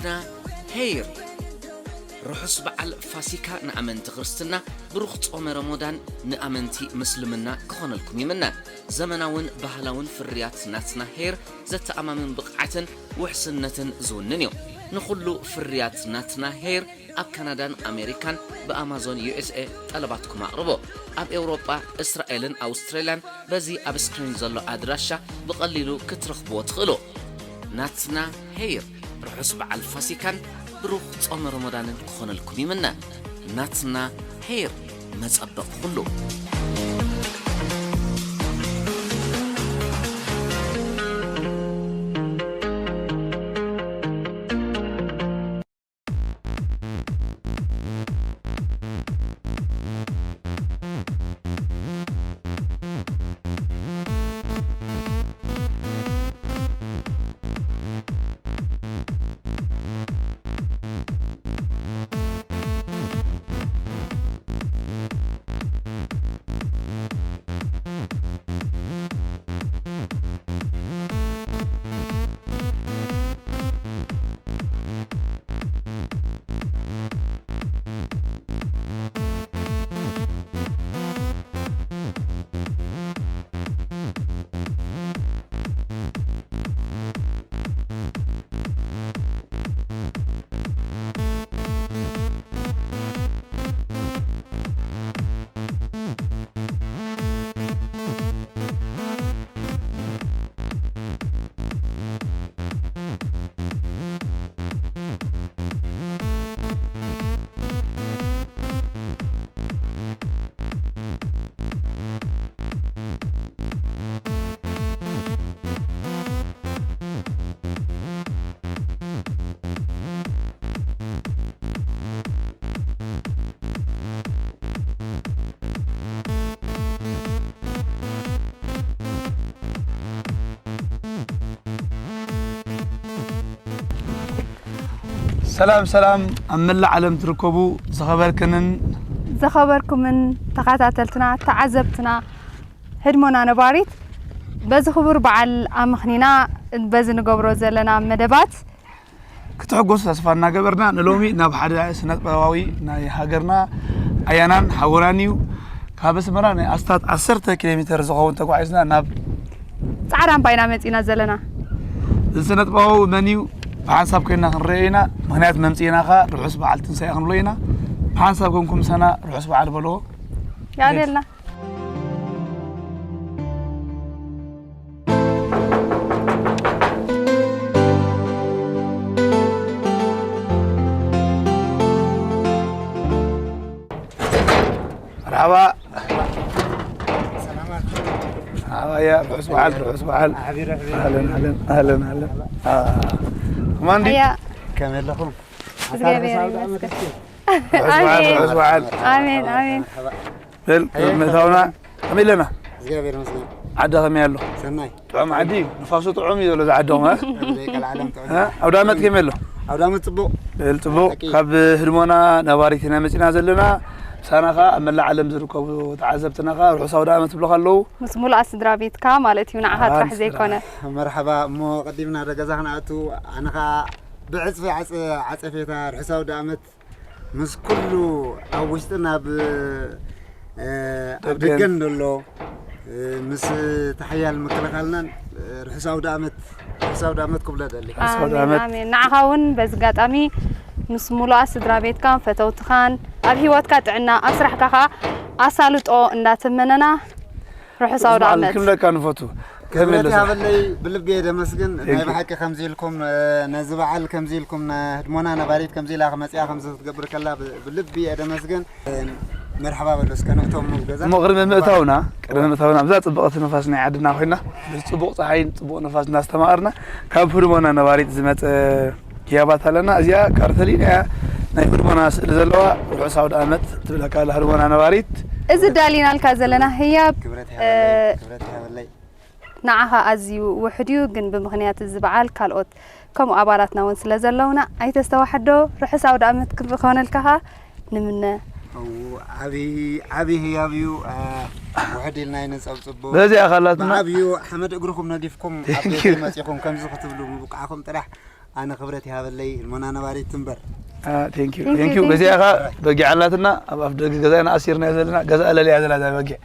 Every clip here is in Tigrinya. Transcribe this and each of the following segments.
ና ሄይር። ርሑስ በዓል ፋሲካ ንኣመንቲ ክርስትና፣ ብሩኽ ጾመ ረሞዳን ንኣመንቲ ምስልምና ክኾነልኩም ይምነ። ዘመናውን ባህላውን ፍርያት ናትና ሄይር ዘተኣማምን ብቕዓትን ውሕስነትን ዝውንን እዩ። ንኹሉ ፍርያት ናትና ሄይር ኣብ ካናዳን ኣሜሪካን ብኣማዞን ዩ ኤስ ኤ ጠለባትኩም ኣቕርቦ። ኣብ ኤውሮጳ፣ እስራኤልን ኣውስትራልያን በዚ ኣብ ስክሪን ዘሎ ኣድራሻ ብቐሊሉ ክትረኽብዎ ትኽእሉ። ናትና ሄይር፣ ርሑስ በዓል ፋሲካን ብሩኽ ጾመ ረመዳንን ክኾነልኩም ይምነ። ናትና ሄይር፣ መጸበቒ ኩሉ። ሰላም ሰላም፣ ኣብ መላእ ዓለም ትርከቡ ዝኸበርክንን ዝኸበርኩምን ተኸታተልትና፣ ተዓዘብትና ህድሞና ነባሪት፣ በዚ ክቡር በዓል ኣመኽኒና በዚ ንገብሮ ዘለና መደባት ክትሕጎሱ ተስፋ እናገበርና፣ ንሎሚ ናብ ሓደ ስነጥበባዊ ናይ ሃገርና ኣያናን ሓውናን እዩ። ካብ ኣስመራ ናይ ኣስታት ዓሰርተ ኪሎ ሜተር ዝኸውን ተጓዒዝና ናብ ጻዕዳ እምባ ኢና መጺና ዘለና። እዚ ስነጥበባዊ መን እዩ? ብሓንሳብ ኮይና ክንረዮ ኢና። ምኽንያት መምጽኢና ኸኣ ርሑስ በዓል ትንሳኤ ክንብሎ ኢና። ብሓንሳብ ኮንኩም ምሳና ርሑስ በዓል በልዎ። ያብለልና። መርሓባ። መርሓባ፣ ያ ርሑስ በዓል፣ ርሑስ በዓል። ኣሕቢሩ፣ ኣሕቢሩ። ኣህለን፣ ኣህለን፣ ኣህለን፣ ኣህለን። አ፣ ኮማንዲ። ኣያ። ከመይ ኣለኹም? እግዚኣብሔር ይመስገን። ርሑስ በዓል፣ ኣሜን። ርሑስ በዓል። ኣሜን፣ ኣሜን። መርሓባ። በል፣ ኣየ፣ ምእታውና ከመይ ከመይ ኣለና? እግዚኣብሔር ይመስገን። ዓዲ ከመይ ኣሎ? ሰናይ። ጥዑም ዓዲ እዩ። ንፋሱ ጥዑም እዩ ዘሎ እዚ ዓዶም፣ እ? ኣብ ዘይቀልዓለም ጥዑም። እ? ኣውደ ዓመት ከመይ ኣሎ? ኣውደ ዓመት ጽቡቕ። በል፣ ጽቡቕ። ሓቂ። ካብ ህድሞና ነባሪት ኢና መጺና ዘለና። ምሳና ኸኣ ኣብ መላእ ዓለም ዝርከቡ ተዓዘብትና ኸኣ ርሑስ ኣውደ ዓመት ይብሉኻ ኣለዉ። ምስ ሙሉኣ ስድራ ቤትካ ማለት እዩ፣ ንዓኻ ጥራሕ ዘይኮነ። መርሓባ። እሞ ቀዲምና ዶ ገዛ ክንኣቱ፣ ኣነ ኸኣ ብዕጽፊ ዓጸ-፣ ዓጸፌታ ርሑስ ኣውደ ዓመት ምስ ኩሉ ኣብ ውሽጥን ኣብ፣ እ፣ ኣብ ደገን። ደገን ዘሎ፣ እ፣ ምስ ተሓያል ምክልኻልናን፣ እ፣ ርሑስ ኣውደ ዓመት፣ ርሑስ ኣውደ ዓመት ክብሎ እደሊ። ርሑስ ኣውደ ኣሜን፣ ዓመት። ኣሜን። ንዓኻ እውን በዚ ኣጋጣሚ ምስ ሙሉኣ ስድራ ቤትካን ፈተውትኻን ኣብ ህይወትካ ጥዕና፣ ኣብ ስራሕካ ኸኣ ኣሳልጦ እንዳተመነና ርሑስ ኣውደ ዓመት። ክብለካ ንፈቱ። ክብረት ከመለሰ። ይሃበለይ፣ ብልቢ እየ ደመስግን። Thank you። ናይ ብሓቂ ከምዚ ኢልኩም፣ እ፣ ነዚ በዓል ከምዚ ኢልኩም፣ ነ-፣ ህድሞና ነባሪት ከምዚ ኢላ ክመጽያ ከምዚ ክትገብር ከላ ብ-፣ ብልቢ እየ ደመስግን። እ፣ መርሓባ በሉ እስከ ነቶም ገዛ። እሞ ቅድሚ ምእታውና፣ ቅድሚ ምእታውና፣ ኣብዛ ጽብቕቲ ንፋስ ናይ ዓድና ኮይና፣ ብጽቡቕ ጸሓይን ጽቡቕ ንፋስ እናስተማቐርና፣ ካብ ህድሞና ነባሪት ዝመጸ ህያባት ኣለና። እዚኣ ካርተሊን እያ፣ ናይ ህድሞና ስእሊ ዘለዋ፣ ርሑስ ኣውደ ዓመት ትብለካ ኣላ ህድሞና ነባሪት። እዚ ዳሊናልካ ዘለና ህያብ፣ ክብረት እ፣ ይሃበለይ፣ ክብረት ይሃበለይ። ንዓኻ ኣዝዩ ውሑድ እዩ፣ ግን ብምኽንያት እዚ በዓል ካልኦት ከምኡ ኣባላትና እውን ስለ ዘለውና ኣይተስተዋሕዶ። ርሑስ ኣውደ ዓመት ክኾነልካ ኸኣ ንምነ። እው፣ ዓብዪ፣ ዓብዪ ህያብ እዩ። አ፣ ውሑድ ኢልና ኣይንጸብጽቦ። በዚኣ ካላትና ብዓብዩ ሓመድ እግርኹም ነጊፍኩም ኣብ Thank ቤተይ you። መጺኹም ከምዚ ክትብሉ ምብቃዕኹም ጥራሕ ኣነ ክብረት ይሃበለይ ህልሞና ነባሪት ትንበር። ቴንኪዩ። በዚኣ ኢኻ በጊዕ ኣላትና ኣብ ኣፍ ደገ ገዛና ኣሲርና ዘለና። ገዛ ኣለልያ ዘላ እዛ በጊዕ።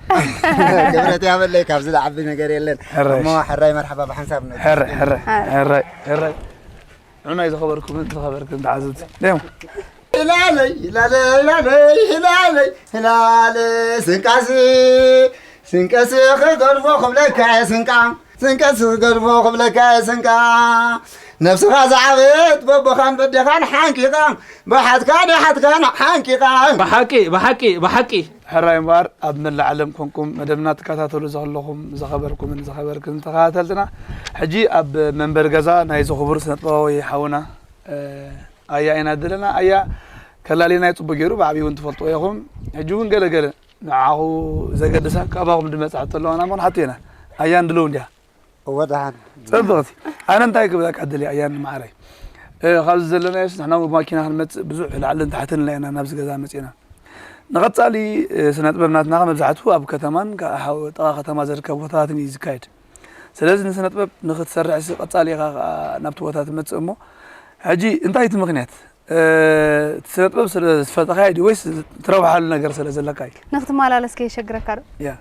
ክብረት ይሃበለይ፣ ካብ ዝለዓቢ ነገር የለን። እሞ ሕራይ መርሓባ ብሓንሳብ ነው። ሕራይ ሕራይ ሕራይ ሕራይ። ንዑናይ ዝኸበርኩምን ዝኸበርክን ተዓዘብቲ ደሞ ላለይ ላለይ ላለይ ላለይ ላለ ስንቃስ ስንቀስ ክገድፎ ክብለካ እየ ስንቃ ስንቀስ ክገድፎ ክብለካ እየ ስንቃ። ነብስኻ ዝዓበት በቦኻን በዴኻን ሓንቂቓ ብሓትካን ሓትካን ሓንቂቓ። ብሓቂ ብሓቂ ብሓቂ ሕራይ እምበኣር ኣብ መላእ ዓለም ኮንኩም መደብና ትከታተሉ ዘለኹም ዝኸበርኩምን ዝኸበርክን ተኸታተልትና፣ ሕጂ ኣብ መንበሪ ገዛ ናይዚ ክቡር ስነጥበባዊ ሓውና ኣያ ኢና ዘለና። ኣያ ከላሊ ናይ ጽቡቅ ገይሩ ብዓብዩ እውን ትፈልጥዎ ኢኹም። ሕጂ እውን ገለ ገለ ንዓኹ ዘገድሳ ካባኹም ድመጽእ ሕቶ ኣለዋና እሞ ንሓቶ ኢና። ኣያ እንድለው እንዲያ? እወ ደሓን። ጽብቕቲ። ኣነ እንታይ ክብለካ ደልየ ኣያ ንመዓረይ፣ እ፣ ካብዚ ዘለናዮስ ንሕና እውን ብማኪና ክንመጽእ ብዙሕ ላዕልን ታሕትን ኢልና ኢና ናብዚ ገዛ መጺእና። ንቐጻሊ እ፣ ስነ ጥበብ ናትና መብዛሕትኡ ኣብ ከተማን ከ- ሓው- ጥቓ ከተማ ዝርከብ ቦታታትን እዩ ዝካየድ። ስለዚ ንስነ ጥበብ ንክትሰርሕሲ ቀጻሊ ኢኻ ከኣ ናብቲ ቦታ ትመጽእ እሞ ሕጂ እንታይ እቲ ምኽንያት? እ፣ እቲ ስነ ጥበብ ስለ ዝፈተኻዮ ድዩ ወይስ ትረብሓሉ ነገር ስለ ዘለካ እዩ? ንክትመላለስ ከየሸግረካ ዶ? ያ።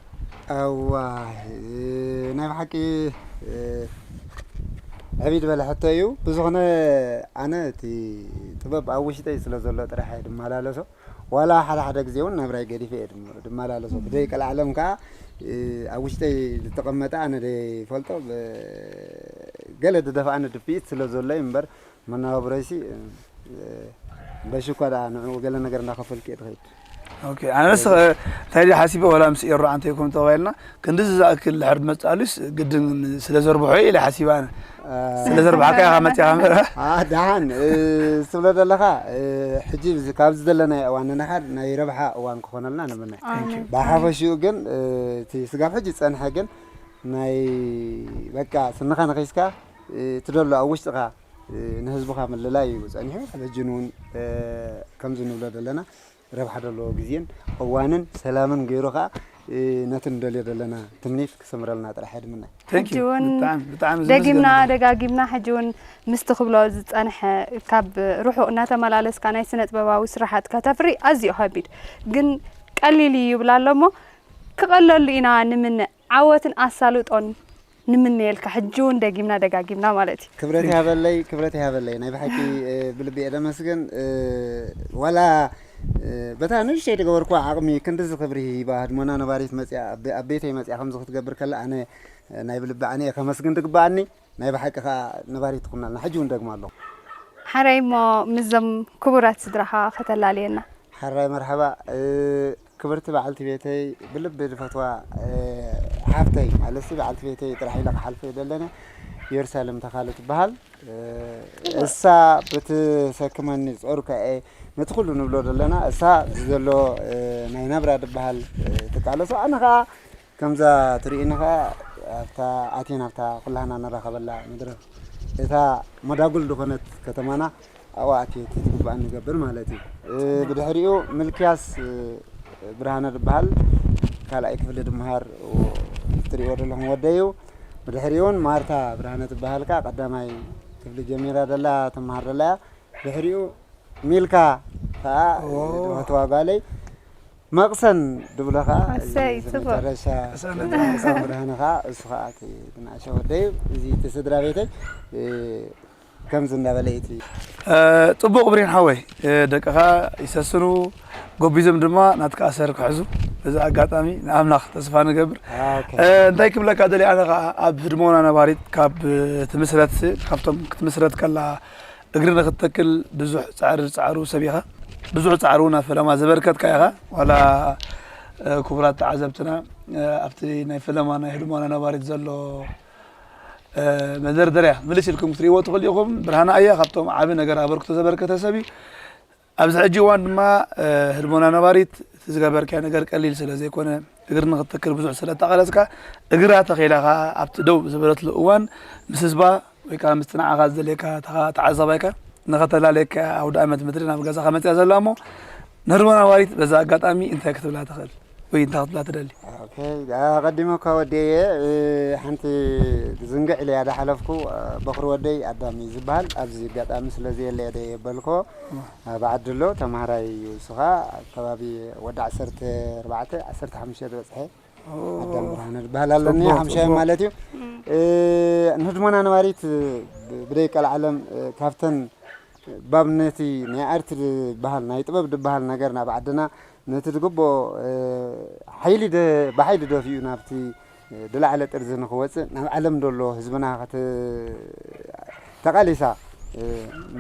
እዋይ ናይ ብሓቂ ዕብይ ዝበለ ሕቶ እዩ። ብዝኾነ ኣነ እቲ ጥበብ ኣብ ውሽጠይ ስለ ዘሎ ጥራሕ እየ ድመላለሶ። ዋላ ሓደ ሓደ ግዜ እውን ናብራይ ገዲፈ እየ ድም- ድመላለሶ። ብደይ ቀልዓለም ከዓ ኣብ ውሽጠይ ዝተቐመጠ ኣነ ደይፈልጦ ገለ ዝደፍኣኒ ድፍኢት ስለ ዘሎ እዩ እምበር መነባብሮይሲ በሽኳ ደኣ ንዕኡ ገለ ነገር እንዳኸፈልኩ እየ ድኸይድ። ኦኬ፣ ኣነስ እንታይ ድየ ሓሲበ፣ ዋላ ምስ ኤሮ ዓንተይኩም ተባሂልና ክንድዚ ዝኣክል ድሕር ድመፅኣሉስ ግድን ስለ ዘርብሖ እየ ኢለ ሓሲበ ኣነ። ስለ ዘርብሓካ ኢኻ መፂኻ እምበር። ደሓን ትብሎ ዘለኻ ሕጂ ካብዚ ዘለናዮ እዋን ንንሓድ ናይ ረብሓ እዋን ክኾነልና ንምነ። ብሓፈሽኡ ግን እቲ ስጋብ ሕጂ ዝፀንሐ ግን ናይ በቃ ስንኻ ነኺስካ ትደሎ ኣብ ውሽጥኻ ንህዝብኻ ምልላይ እዩ ጸኒሑ። ሕጂ እውን ከምዚ ንብሎ ዘለና ረብሓ ዘለዎ ግዜን እዋንን ሰላምን ገይሩ ኸኣ ነቲ ንደልዮ ዘለና ትምኒት ክሰምረልና ጥራሕ እየ ድምነ። ሕጂ እውን ደጊምና ደጋጊምና ሕጂ እውን ምስቲ ክብሎ ዝጸንሐ ካብ ርሑቕ እናተመላለስካ ናይ ስነ ጥበባዊ ስራሓት ከተፍሪ ኣዝዩ ከቢድ ግን ቀሊል እዩ ይብላ ኣሎ እሞ ክቐለሉ ኢና ንምነ ዓወትን ኣሳልጦን ንምነየልካ ሕጂ እውን ደጊምና ደጋጊምና ማለት እዩ። ክብረት ይሃበለይ፣ ክብረት ይሃበለይ። ናይ ብሓቂ ብልቢ እየ ደመስግን። ዋላ በታ ንእሽተይ ዝገበርኩዋ ዓቕሚ ክንድዚ ክብሪ ሂባ ህድሞና ነባሪት መፅያ ኣብ ቤተይ መፅያ ከምዚ ክትገብር ከላ ኣነ ናይ ብልቢ ኣነ እየ ከመስግን ዝግበኣኒ። ናይ ብሓቂ ከዓ ነባሪት ትኹናልና ሕጂ እውን ደግማ ኣለኹ። ሓራይ እሞ ምስዞም ክቡራት ስድራኻ ከተላልየና። ሓራይ መርሓባ። ክብርቲ በዓልቲ ቤተይ ብልቢ ዝፈትዋ ሓፍተይ ማለትሲ በዓልቲ ቤተይ ጥራሕ ኢለ ክሓልፎ እየ ደለነ። ኢየሩሳሌም ተኻለ ትበሃል። እሳ ብትሰክመኒ ጾር ከኣ ነቲ ኩሉ ንብሎ ዘለና እሳ ዘሎ ናይ ናብራ ዝበሃል ትቃለሶ ኣነ ከኣ ከምዛ ትርእይኒ ከኣ ኣብታ ኣትየን ኣብታ ኩላህና ንራኸበላ መድረኽ እታ መዳጉል ዝኾነት ከተማና ኣብኣ ኣትየ እቲ ዝግባእ ንገብር ማለት እዩ። ብድሕሪኡ ምልክያስ ብርሃነ ዝበሃል ካልኣይ ክፍሊ ድመሃር እትሪእዎ ዘለኹም ወደይ እዩ። ብድሕሪኡ እውን ማርታ ብርሃነ ትበሃል ከኣ ቀዳማይ ክፍሊ ጀሚራ ደላ ትመሃር ደላ እያ። ድሕሪኡ ሚልካ ከኣ ዝፈትዋ ጓለይ መቕሰን ድብሎ ከኣ መጨረሻ ብርሃነ ከኣ እሱ ከኣ እቲ ዝነኣሸ ወደይ እዚ እቲ ስድራ ቤተይ ከምዚ እንዳበለ እቲ ጽቡቕ ብሬን ሓወይ፣ ደቅኻ ይሰስኑ፣ ጎቢዞም ድማ ናትካ ኣሰር ክሕዙ በዚ ኣጋጣሚ ንኣምላኽ ተስፋ ንገብር። እንታይ ክብለካ ደልየ ኣነ ከኣ ኣብ ህድሞና ነባሪት ካብ ትምስረት ካብቶም ክትምስረት ከላ እግሪ ንክትተክል ብዙሕ ጻዕሪ ዝጸዓሩ ሰብ ኢኻ። ብዙሕ ጻዕሪ እውን ኣብ ፈለማ ዘበርከትካ ኢኻ። ዋላ ክቡራት ተዓዘብትና ኣብቲ ናይ ፈለማ ናይ ህድሞና ነባሪት ዘሎ መደርደርያ ምልስ ኢልኩም ክትርእይዎ ትኽእሉ ኢኹም። ብርሃነ ኣያ ካብቶም ዓቢ ነገር ኣበርክቶ ዘበርከተ ሰብ እዩ። ኣብዚ ሕጂ እዋን ድማ ህድሞና ነባሪት እቲ ዝገበርካዮ ነገር ቀሊል ስለ ዘይኮነ እግሪ ንክትተክል ብዙሕ ስለ እተቓለስካ እግራ ተኺላ ከኣ ኣብቲ ደው ዝበለትሉ እዋን ምስ ህዝባ ወይ ከዓ ምስቲ ንዓኻ ዝደልየካ ተኻ ተዓዛባይካ ንኸተላለየካ ኣውደ ኣመት ምድሪ ናብ ገዛኻ መፅያ ዘላ እሞ ንህድሞና ነባሪት በዛ ኣጋጣሚ እንታይ ክትብላ ትኽእል? ወይ እንታይ ክትብላ ትደሊ? ኦኬ፣ ኣቐዲመ እኳ ወደየ፣ እ፣ ሓንቲ ዝንግዕ ኢለያ ዳሓለፍኩ፣ እ፣ በኹሪ ወደይ ኣዳም እዩ ዝበሃል። ኣብዚ ኣጋጣሚ ስለ ዘየለ እየ ደየ በልኮ። ኣብ ዓዲ ኣሎ፣ ተምሃራይ እዩ። እሱ ኸዓ ኣብ ከባቢ ወዲ ዓሰርተ ኣርባዕተ፣ ዓሰርተ ሓሙሽተ ዝበጽሐ ኣዳም ብርሃነ ዝበሃል ኣለኒ፣ ጽቡቕ፣ ሓምሻይ ጽቡቕ። ማለት እዩ። እ፣ ንህድሞና ነባሪት ብ-፣ ብደይ ቀልዓለም፣ እ፣ ካብተን ባብ ነቲ ናይ ኣርት ዝበሃል ናይ ጥበብ ዝበሃል ነገር ናብ ዓድና ነቲ ዝግብኦ፣ እ፣ ሓይሊ ደ-፣ ብሓይሊ ደፊኡ ናብቲ፣ እ፣ ዝለዓለ ጥርዚ ንኽወፅእ ናብ ዓለም ዘሎ ህዝብና ከተ-፣ ተቓሊሳ፣ እ፣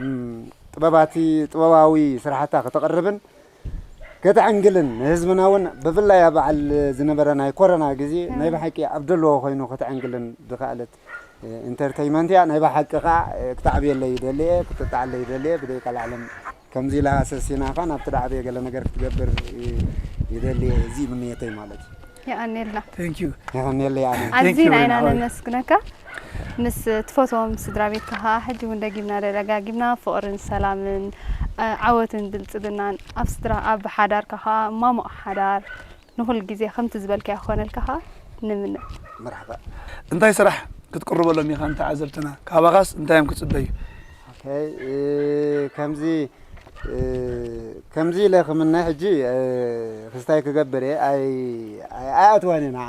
ም፣ ጥበባቲ-፣ ጥበባዊ ስራሕታ ከተቕርብን ከተዕንግልን ንህዝብና እውን ብፍላይ ኣብ በዓል ዝነበረ ናይ ኮረና ግዜ ናይ ብሓቂ ኣብ ዘለዎ ኮይኑ ከተዕንግልን ዝኸኣለት፣ እ፣ ኢንተርተይመንት እያ። ናይ ብሓቂ ከዓ፣ እ፣ ክትዓብየለይ ይደሊ እየ፣ ክትጥዓለይ ይደሊ እየ። ብደይ ቀልዓለም ከምዚ ኢላ ኣሰሲና ኸዓ ናብቲ ዳዕበየ ገለ ነገር ክትገብር፣ እ፣ ይደሊ እየ። እዚ ምንየተይ ማለት እዩ። የቐንየልና። Thank you። የቐንየለይ ኣነ። ኣዚና ኢና ሓወይ። ነመስግነካ። ምስ ትፈትዎም ስድራ ቤትካ ከዓ ሕጂ እውን ደጊምና ደጋጊምና ፍቕርን ሰላምን፣ እ፣ ዓወትን ብልጽግናን ኣብ ስድራ፣ ኣብ ሓዳርካ ከዓ ማሙቕ ሓዳር ንኹል ግዜ ከምቲ ዝበልካዮ ክኾነልካ ከዓ ንምነ። መርሓባ። እንታይ ስራሕ ክትቅርበሎም ኢኻ ንተዓዘብትና? ካባኻስ እንታይ እዮም ክጽበዩ? ኦኬ፣ እ፣ ከምዚ፣ እ፣ ከምዚ ኢለ ክምነ ሕጂ፣ እ፣ ክስታይ ክገብር እየ። ኣይ-፣ ኣይ-፣ ኣይኣትዋን እየ ንዓ።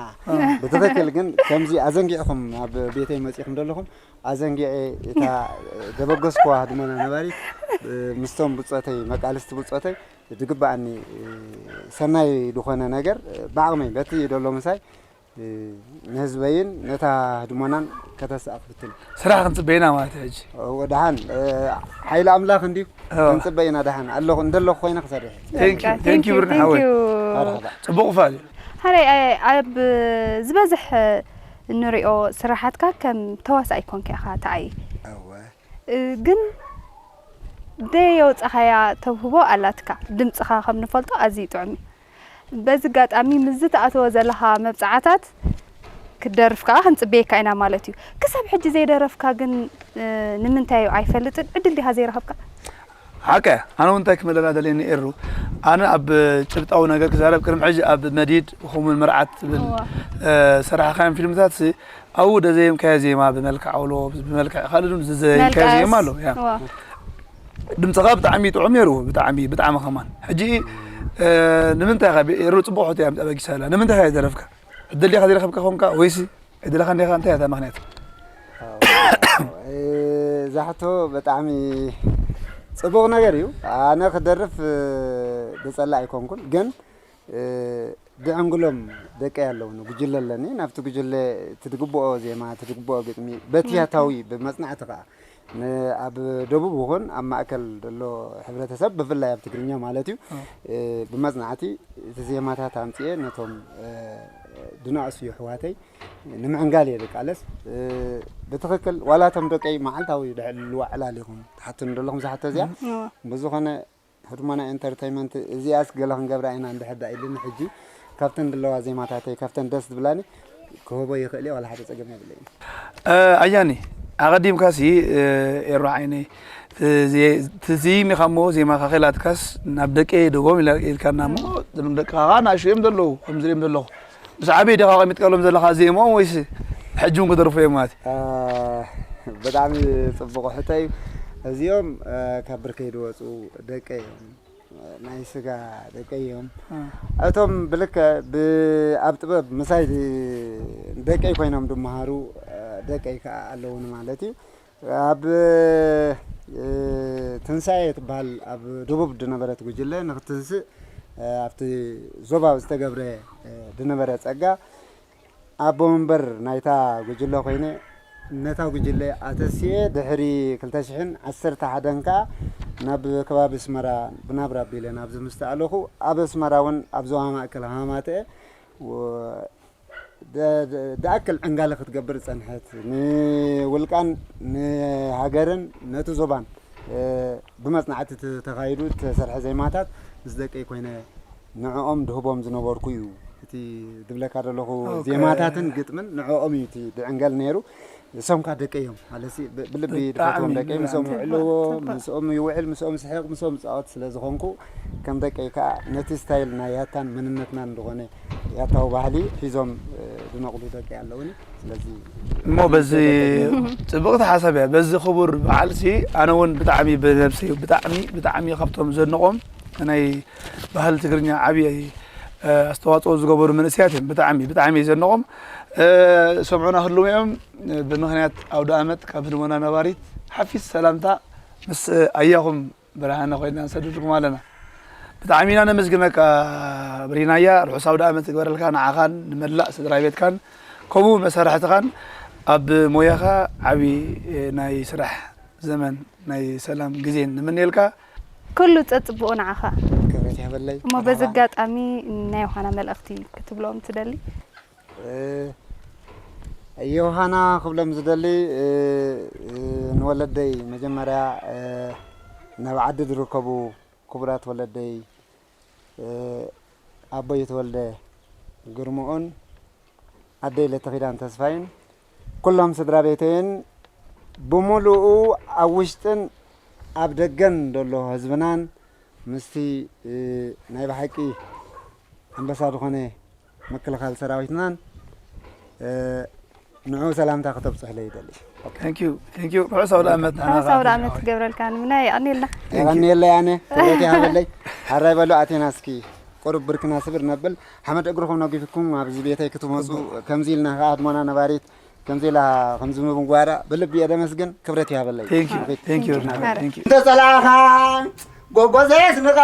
ብትኽክል ግን ከምዚ ኣዘንጊዕኹም ኣብ ቤተይ መጺኹም ዘለኹም ኣዘንጊዐ እታ ደበገስኩዋ ህድሞና ነባሪት፣ እ፣ ምስቶም ብጾተይ፣ መቃልስቲ ብጾተይ ዝግብኣኒ፣ እ፣ ሰናይ ዝኾነ ነገር፣ እ፣ ብዓቕመይ በቲ ደሎ ምሳይ፣ እ፣ ንህዝበይን ነታ ህድሞናን ከተስኣ ክፍትን። ስራሕ ክንጽበ ኢና ማለት እዩ ሕጂ። እወ፣ ደሓን፣ እ፣ ሓይሊ ኣምላኽ እንድዩ። እወ። ክንጽበ ኢና ደሓን። ኣለኹ፣ እንደለኹ ኮይነ ክሰርሕ። Thank you፣ thank you ብርኒ ሓወይ። መርሓባ። ጽቡቕ ክፋል እዩ። ሓረይ፣ ኣብ ዝበዝሕ እንሪኦ ስራሓትካ ከም ተዋሳኣይ ኮንካ ኢኻ ተዓይ። እወ። እ፣ ግን ደየውጻኻያ ተውህቦ ኣላትካ። ድምጽኻ ከም ንፈልጦ ኣዝዩ ጥዑም እዩ። በዚ ኣጋጣሚ ምስዚ ትኣትዎ ዘለኻ መብጽዓታት ክትደርፍ ከኣ ክንጽበየካ ኢና ማለት እዩ። ክሳብ ሕጂ ዘይደረፍካ ግን፣ እ፣ ንምንታይ እዩ ኣይፈልጥን? ዕድል ዲኻ ዘይረኸብካ? ሓቀ፣ ኣነ እውን እንታይ ክመለላ ደልየኒ ኤሩ፣ ኣነ ኣብ ጭብጣዊ ነገር ክዛረብ፣ ቅድሚ ሕጂ ኣብ መዲድ ከምኡውን መርዓት ትብል፣ እዋ። እ፣ ሰራሕካዮም ፊልምታት ሲ ኣብኡ ደዘየምካዮ ዜማ ብመልክዕ ኣውሎ፣ ብመልክዕ ካልእ እውን ዝዘየምካዮ መልቀስ። ዜማ ኣሎ፣ ያ። እዋ። ድምፅኻ ብጣዕሚ ጥዑም ነይሩ፣ ብጣዕሚ፣ ብጣዕሚ ከማን። ሕጂ፣ እ፣ ንምንታይ ኢኻ ብ-፣ ኤሩ ጽቡቕ ሕቶ እያ ኣበጊሳ ኣላ። ንምንታይ ኢኻ ደረፍካ? ዕድል ዲኻ ዘይረኸብካ ኮንካ ወይሲ ዕድልኻ እንዲኻ? እንታይ እያ እታ ምኽንያት? እ፣ እዛ ሕቶ ብጣዕሚ ጽቡቕ ነገር እዩ። ኣነ ክደርፍ፣ እ፣ ዝጸልእ ኣይኮንኩን፣ ግን፣ እ፣ ድዕንግሎም ደቀይ ኣለውኒ፣ ጉጅለ ኣለኒ። ናብቲ ጉጅለ እቲ ዝግብኦ ዜማ፣ እቲ ዝግብኦ ግጥሚ፣ በቲ ያታዊ ብመጽናዕቲ ከኣ ን-፣ ኣብ ደቡብ ይኹን ኣብ ማእከል ዘሎ ሕብረተሰብ፣ ብፍላይ ኣብ ትግርኛ ማለት እዩ፣ እ። እ፣ ብመጽናዕቲ እቲ ዜማታት ኣምጽኤ ነቶም፣ እ፣ ዝነኣሱ የሕዋተይ ንምዕንጋል እየ ዝቃለስ። እ፣ ብትኽክል ዋላ እቶም ደቀይ መዓልታዊ ድሕልዋ ዕላል ኢኹም ትሓቱኒ ዘለኹም ዝሓቶ እዚኣ። እዋ። ብዝኾነ ህድሞና ኤንተርተይመንት እዚኣስ ገለ ክንገብራ ኢና እንድሕር ደኣ ኢሉኒ ሕጂ ካብተን ዘለዋ ዜማታተይ ካብተን ደስ ዝብላኒ ክህቦ ይኽእል እየ፣ ዋላ ሓደ ጸገም የብለይን። እ፣ ኣያኒ፣ ኣቐዲምካሲ፣ እ፣ ኤሮ ዓይነይ፣ እቲ ዜ-፣ እቲ ዜም ኢኻ እሞ ዜማኻ ከይላትካስ ናብ ደቀይ ደጎም ኢላ-፣ ኢልካና እሞ፣ እዞም ደቅኻ ኸዓ ንኣሽቱ እዮም ዘለዉ፣ ከምዚ ሪኦም ዘለኹ። ምስ ዓበይ ዲኻ ኣቐሚጥካሎም ዘለኻ ዜምኦም ወይስ ሕጂ እውን ክደርፉ እዮም ማለት እዩ? እ፣ ብጣዕሚ ጽቡቕ ሕቶ እዩ። እዚኦም፣ እ፣ ካብ ብርከይ ዝወጹ ደቀይ እዮም። ናይ ስጋ ደቀይ እዮም። እ። እቶም ብልክዕ ብ-፣ ኣብ ጥበብ ምሳይ ዝ-፣ ደቀይ ኮይኖም ዝመሃሩ፣ እ፣ ደቀይ ከኣ ኣለዉኒ ማለት እዩ። ኣብ፣ እ፣ ትንሳኤ ትበሃል ኣብ ደቡብ ዝነበረት ጉጅለ ንክትንስእ፣ እ፣ ኣብቲ ዞባ ዝተገብረ፣ እ፣ ዝነበረ ጸጋ ኣቦ መንበር ናይታ ጉጅለ ኮይነ ነታ ጉጅለ ኣተሲኤ ድሕሪ ክልተ ሽሕን ዓሰርተ ሓደን ከኣ ናብ ከባቢ ኣስመራ ብናብራ ኣቢለ ናብዚ ምስ ተኣለኹ ኣብ ኣስመራ እውን ኣብ ዞባ ማእከል ሃማማተአ ወ-፣ ደ-፣ ደ-፣ ደኣክል ዕንጋለ ክትገብር ጸንሐት። ንውልቃን ንሃገርን ነቲ ዞባን፣ እ፣ ብመጽናዕቲ ተ-፣ ተኻይዱ ዝተሰርሐ ዜማታት ምስ ደቀይ ኮይነ ንዕኦም ድህቦም ዝነበርኩ እዩ። እቲ ዝብለካ ዘለኹ ዜማታትን ግጥምን ንዕኦም እዩ እቲ ድዕንገል ነይሩ። እሶም ካ ደቀይ እዮም ማለትሲ፣ ብልቢ ድፈትዎም ደቀይ። ምስኦም ይውዕልዎ፣ ምስኦም ይውዕል፣ ምስኦም ስሕቕ፣ ምስኦም ፃወት ስለ ዝኾንኩ፣ ከም ደቀይ ከዓ ነቲ ስታይል ናይ ያታን መንነትናን ዝኾነ ያታዊ ባህሊ ሒዞም ዝነቕሉ ደቀይ ኣለውኒ። ስለዚ እሞ በዚ ፅብቕቲ ሓሳብ እያ። በዚ ክቡር በዓል ሲ ኣነ እውን ብጣዕሚ ብነብሰይ ብጣዕሚ ብጣዕሚ ካብቶም ዘድንቖም ናይ ባህሊ ትግርኛ ዓብዪ ኣስተዋፅኦ ዝገበሩ መንእሰያት እዮም። ብጣዕሚ ብጣዕሚ እየ ዘድንቖም። ሰምዑና ህልው እዮም። ብምኽንያት ኣውደ ኣመት ካብ ህድሞና ነባሪት ሓፊስ ሰላምታ ምስ ኣያኹም ብርሃነ ኮይና ንሰድድኩም ኣለና። ብጣዕሚ ኢና ነመስግነካ ብሪናያ። ርሑስ ኣውደ ኣመት ይግበረልካ ንዓኻን ንመላእ ስድራ ቤትካን ከምኡ መሳርሕትኻን ኣብ ሞያኻ ዓቢ ናይ ስራሕ ዘመን ናይ ሰላም ግዜን ንምንየልካ። ኩሉ ጸጽብቑ ንዓኻ። ክብረት ይሃበለይ። እሞ በዚ ኣጋጣሚ ናይ ዮሃና መልእኽቲ ክትብሎም ትደሊ? ዮሃና ክብሎም ዝደሊ ንወለደይ መጀመርያ ናብ ዓዲ ዝርከቡ ክቡራት ወለደይ ኣቦይ ተወልደ ግርምኦን ኣደይ ለተኺዳን ተስፋይን ኩሎም ስድራ ቤተይን ብምሉኡ ኣብ ውሽጥን ኣብ ደገን ዘሎ ህዝብናን ምስቲ ናይ ብሓቂ ኣንበሳ ዝኾነ ምክልኻል ሰራዊትናን ንዑ ሰላምታ ክተብፅሕለይ ይደሊ። ርሑስ ኣውደ ዓመት። ርሑስ ኣውደ ዓመት ክገብረልካ ንምና የቐንየልና። የቐንየለይ ኣነ ክብረት ይሃበለይ። ሓራይ በሉ ኣቴና እስኪ ቁሩብ ብርክና ስብር ነብል ሓመድ እግርኹም ነጊፍኩም ኣብዚ ቤተይ ክትመፁ ከምዚ ኢልና ከዓ ህድሞና ነባሪት ከምዚ ኢላ ከምዚ ምብጓራ ብልቢ እየ ደመስግን። ክብረት ይሃበለይ። እንተፀላእኻ ጎጎ ዘየስንኻ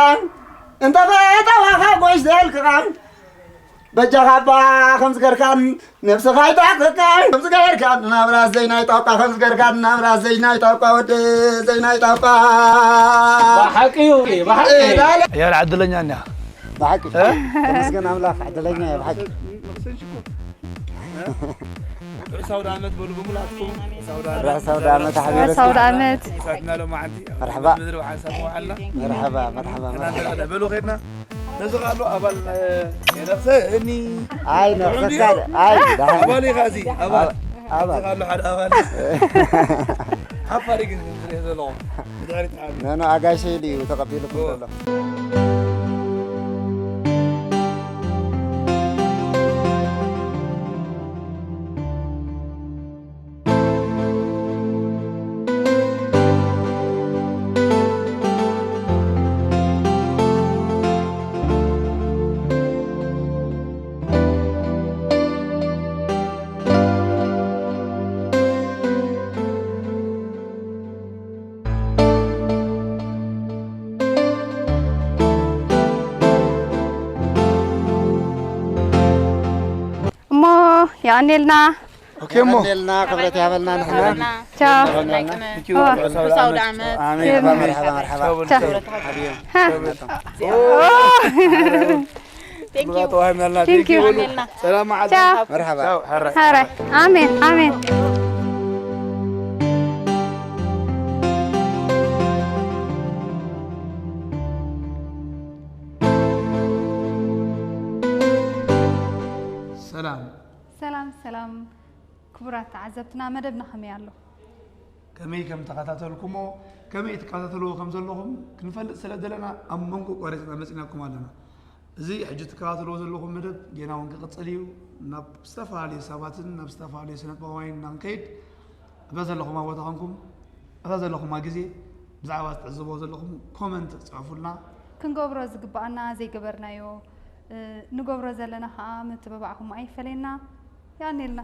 እንተፈተዋኻ ጎሽ ዘልክኻ በጃኻ እባ ከምዚ ገርካን ነብስኻ ኣይተዕቅቃን ከምዚ ገርካን ናብራ ዘይናይ ጣውቃ ከምዚ ገርካን ናብራ ዘይናይ ጣውቃ ወደ ዘይናይ ጣውቃ ብሓቂ እዩ ብሓቂ ያለ ዕድለኛ እኒያ ብሓቂ ተመስገን ኣምላኽ ዕድለኛ እየ ብሓቂ ርሑስ ኣውደ ዓመት በሉ ብምሉኣትኩም። ርሑስ ኣውደ ዓመት ኣሕቢሩ። ርሑስ ኣውደ ዓመት። ምሳትና ሎማዓንቲ መርሓባ። ምድሪ ብሓንሳብ መዋዕልና። መርሓባ መርሓባ መርሓባ። በሉ ኸድና ነዚ ኻሉ ኣባል ነቕሰኒ ኣይ ነቕሰካ ኣይ ደሓን ኣባል ኢኻ እዚ ኣባል ኣባል ኻሉ ሓደ ኣባል ሓፋሪ ግን ዝሪኦ ዘለኹ ብድሕሪት ዓቢ ኖኖ ኣጋይሸይ ድዩ ተቐቢልኩም ዘሎ እሞ የቐኔልና ኦኬ እሞ የቐኔልና ክብረት ይሃበልና ንሕና ቻው የቐኔልና ርሑስ ኣውደ ዓመት ኣሜን መርሓባ መርሓባ ቻው በሉ። ሓቢዮም ቻው። ተዋሂብናልና Thank you። ሰላም መዓልቲ ቻው ቻው ሓራይ ሓራይ ኣሜን ኣሜን ሰላም ሰላም ሰላም ክቡራት ተዓዘብትና መደብና ከመይ ኣሎ ከመይ ከም ተኸታተልኩሞ ከመይ ትከታተልዎ ከም ዘለኹም ክንፈልጥ ስለ ዘለና ኣብ መንጎ ቆሪፅና መፂናኩም ኣለና እዚ ሕጂ ትከታተልዎ ዘለኹም መደብ ጌና እውን ክቕፅል እዩ ናብ ዝተፈላለዩ ሰባትን ናብ ዝተፈላለዩ ስነጥበባውያን እናንከይድ እዛ ዘለኹማ ቦታ ኾንኩም እዛ ዘለኹማ ግዜ ብዛዕባ ትዕዘብዎ ዘለኹም ኮመንት ፅሑፉልና ክንገብሮ ዝግባኣና ዘይገበርናዮ ንገብሮ ዘለና ከዓ ምትብባዕኹም ኣይፈለየና የቐንየልና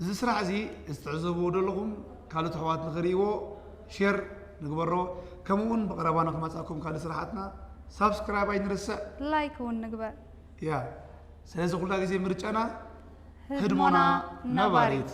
እዚ ስራሕ እዚ እዚ ትዕዘብዎ ዘለኹም ካልኦት ኣሕዋት ንኽርእይዎ ሼር ንግበሮ ከምኡ እውን ብቐረባ ንኽመፃኩም ካልእ ስራሓትና ሳብስክራይብ ኣይንርስዕ ላይክ እውን ንግበር ያ ስለዚ ኩላ ግዜ ምርጫና ህድሞና ነባሪት